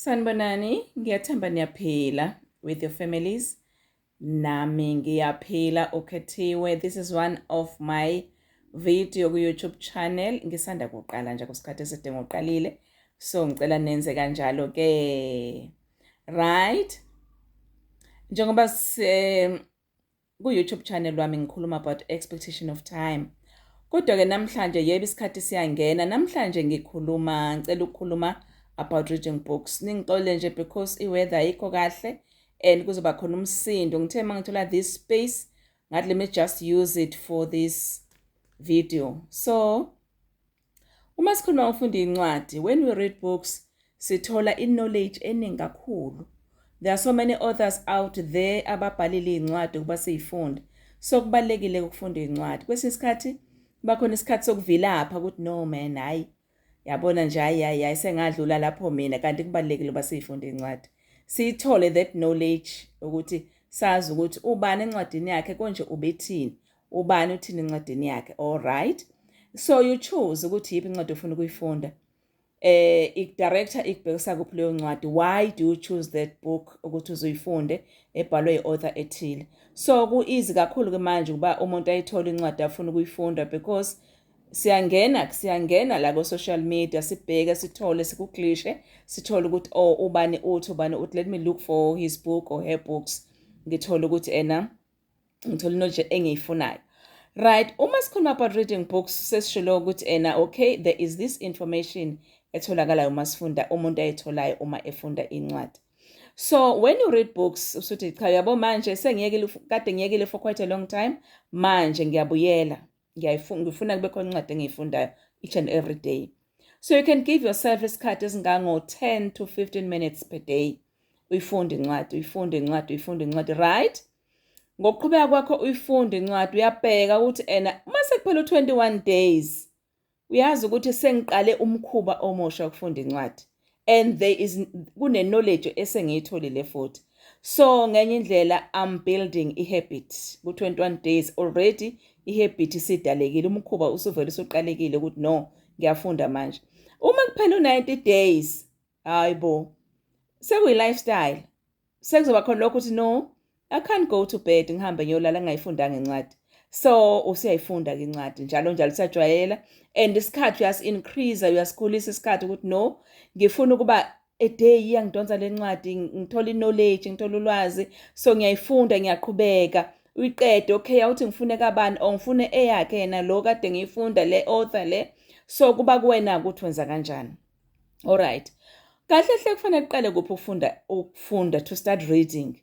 Sanibonani, ngiyathemba niyaphila with your families. Nami ngiyaphila ukhethiwe. This is one of my video ku-YouTube channel. Ngisanda kuqala nje kusikhathi eside ngoqalile. So ngicela nenze kanjalo ke. Right? Njengoba ku-YouTube channel wami ngikhuluma about expectation of time. Kodwa-ke namhlanje, yebo, isikhathi siyangena. Namhlanje ngikhuluma, ngicela ukukhuluma about reading books. Ningixolele nje because i-weather ayikho kahle and kuzoba khona umsindo. Ngithe uma ngithola this space, ngathi let me just use it for this video. So uma sikhuluma ngokufunda incwadi, when we read books, sithola i-knowledge eningi kakhulu. There are so many authors out there ababhalile iy'ncwadi ukuba siyifunde. So kubalulekile ukufunda iy'ncwadi. Kwesinye isikhathi kuba khona isikhathi sokuvilapha ukuthi no man, hhayi, yabona nje, hayi hayi hayi, sengadlula lapho mina, kanti kubalulekile ukuba siyifunde incwadi. Siyithole that knowledge ukuthi sazi ukuthi ubani encwadini yakhe konje ubethini, ubani uthini encwadini yakhe. All right. So you choose ukuthi yiphi incwadi ofuna ukuyifunda. Ikudirecta, ikubhekisa kuphi leyo ncwadi? Why do you choose that book ukuthi uzoyifunde ebhalwe i-author ethile? So ku-easy kakhulu ke manje ukuba umuntu ayithole incwadi afuna ukuyifunda because siyangena la ko-social media, sibheke, sithole, sikugooglishe, sithole ukuthi oh, ubani uthi, ubani uthi, let me look for his book or her books, ngithole ukuthi ena ngithole knowledge engiyifunayo. Right, uma sikhuluma about reading books, sesishilo ukuthi ena okay, there is this information etholakalayo uma sifunda, umuntu ayitholayo uma efunda incwadi. So when you read books, usuthi cha, yabo, manje sengiyekile, kade ngiyekile for quite a long time, manje ngiyabuyela, ngiyayifuna, ngifuna kube khona incwadi engiyifundayo each and every day. So you can give yourself isikhathi esingango-10 to 15 minutes per day, uyifunde incwadi, uyifunde incwadi, uyifunde incwadi, right? Ngokuqhubeka kwakho uyifunde incwadi, uyabheka ukuthi ena uma sekuphela u-21 days, uyazi ukuthi sengiqale umkhuba omusha wokufunda incwadi and there is kune-knowledge esengiyitholile futhi. So ngenye indlela I'm building i-habit. Ku-21 days already i-habit isidalekile, umkhuba usuvele usuqalekile ukuthi no, ngiyafunda manje. Uma kuphela u-90 days, hayi bo, sekuyi-lifestyle, sekuzoba khona lokho ukuthi no, I can't go to bed, ngihambe ngiyolala ngingayifundanga incwadi. So usuyayifunda-ke incwadi njalo njalo, usiyajwayela and isikhathi uyasi-increase, uyasikhulisa isikhathi ukuthi no, ngifuna ukuba a day iyangidonsa le ncwadi, ngithola i-knowledge, ngithola ulwazi, so ngiyayifunda, ngiyaqhubeka uyiqede. Okay, awuthi ngifune kabani or ngifune eyakhe yena lo kade ngiyifunda, le author le. So kuba kuwena ukuthi wenza kanjani. Alright, kahle hle kufanele kuqale kuphi ukufunda, to start reading?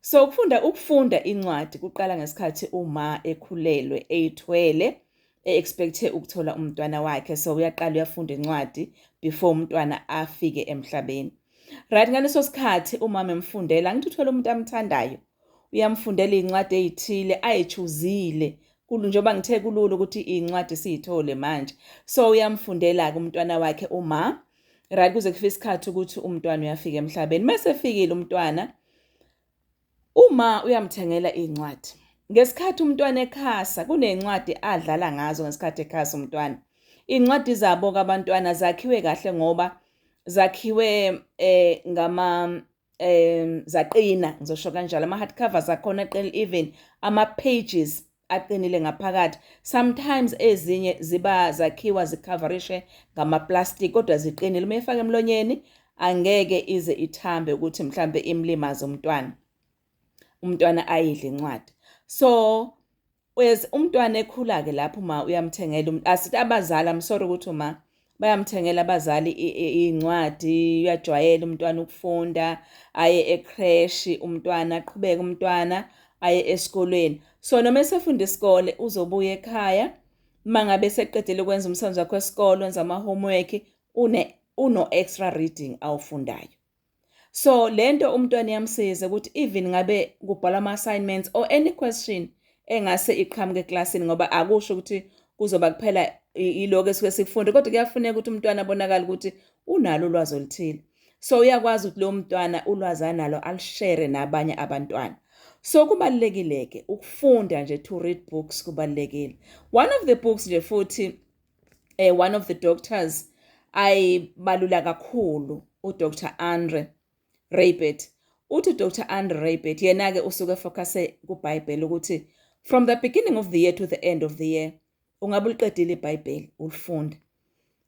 So ukufunda incwadi kuqala ngesikhathi uma ekhulelwe, eyithwele, e-expecte ukuthola umntwana wakhe. So uyaqala uyafunda incwadi before umntwana afike emhlabeni, right? Ngaleso sikhathi umama emfundela, ngithi uthola umuntu amthandayo, uyamfundela iy'ncwadi ey'thile ayichoosile. Njengoba ngithe kulula ukuthi iy'ncwadi siy'thole manje, so uyamfundela-ke umntwana wakhe uma, right, kuze kufike isikhathi ukuthi umntwana uyafika emhlabeni. Mase efikile umntwana, uma uyamthengela iy'ncwadi. Ngesikhathi umntwana ekhasa, kuney'ncwadi adlala ngazo ngesikhathi ekhasa umntwana. Iy'ncwadi zabo-ke abantwana zakhiwe kahle ngoba zakhiwe ngama zaqina, ngizosho kanjalo, ama-hard covers akhona aqinile, even ama-pages aqinile ngaphakathi. Sometimes ezinye ziba zakhiwa zicoverishe ngama-plastic kodwa ziqinile, uma efaka emlonyeni angeke ize ithambe ukuthi mhlambe imlimaze umntwana, umntwana ayidle incwadi. So as umntwana ekhula-ke lapho, uma uyamthengela, asithi abazali, I'm sorry ukuthi uma bayamthengela abazali iy'ncwadi, uyajwayela umntwana ukufunda, aye e-creche umntwana, aqhubeke umntwana aye esikolweni. So noma esefunda isikole, uzobuya ekhaya, uma ngabe eseqedile ukwenza umsebenzi wakhe wesikole, wenza ama-homework, uno extra reading awufundayo. So lento umntwana iyamsiza ukuthi even ngabe kubhalwa ama-assignments or any question engase iqhamuke eklasini, ngoba akusho ukuthi kuzoba kuphela iloko esuke sikufunda, kodwa kuyafuneka ukuthi umntwana abonakale ukuthi unalo ulwazi oluthile. So uyakwazi ukuthi lowo mntwana ulwazi analo alushare nabanye abantwana. So kubalulekile-ke ukufunda nje, to read books kubalulekile. One of the books nje futhi, one of the doctors ayibalula kakhulu uDr Andre Raybert. Uthi uDr Andre Raybert yena-ke usuke efocuse kuBhayibheli ukuthi from the beginning of the year to the end of the year ungabe uliqedile iBhayibheli ulifunde,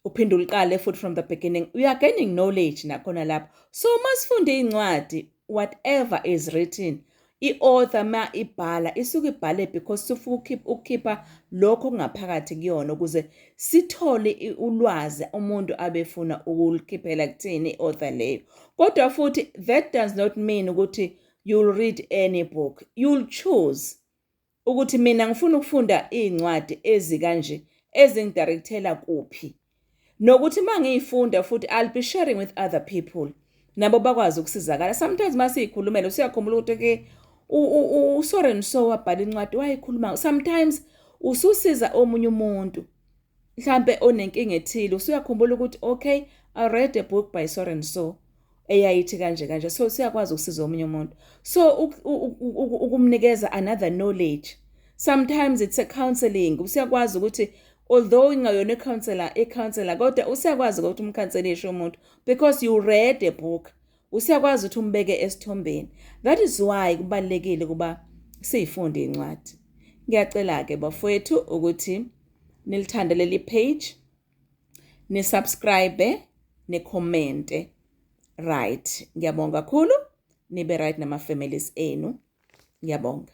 uphinde uliqale futhi from the beginning. You are gaining knowledge nakhona lapho. So masifunda iy'ncwadi, whatever is written, i-author ma ibhala isuke ibhale because sifuna ukukhipha lokho okungaphakathi kuyona ukuze sithole ulwazi umuntu abefuna ukulikhiphela kuthini i-author leyo. Kodwa futhi that does not mean ukuthi you'll read any book. You'll choose ukuthi mina ngifuna ukufunda iy'ncwadi ezikanje ezingidirectela kuphi, nokuthi uma ngiyifunda futhi I'll be sharing with other people, nabo bakwazi ukusizakala. Sometimes masiyikhulumela usuyakhumbula ukuthi ke u-so and so wabhala incwadi wayikhuluma. Sometimes ususiza omunye umuntu mhlambe onenkinga ethile, usuyakhumbula ukuthi okay, I read a book by so and so eyayithi kanje kanje, so siyakwazi ukusiza omunye umuntu, so ukumnikeza another knowledge. Sometimes it's a counseling, usiyakwazi ukuthi although ingayona i-counselor kodwa usiyakwazi ukuthi umcounselishe umuntu because you read a book, usiyakwazi ukuthi umbeke esithombeni. That is why kubalulekile kuba siyifunde incwadi. Ngiyacela-ke bafowethu ukuthi nilithande leli page, ni-subscribe, ni-commente. Right, ngiyabonga kakhulu, nibe right nama-families enu. Ngiyabonga.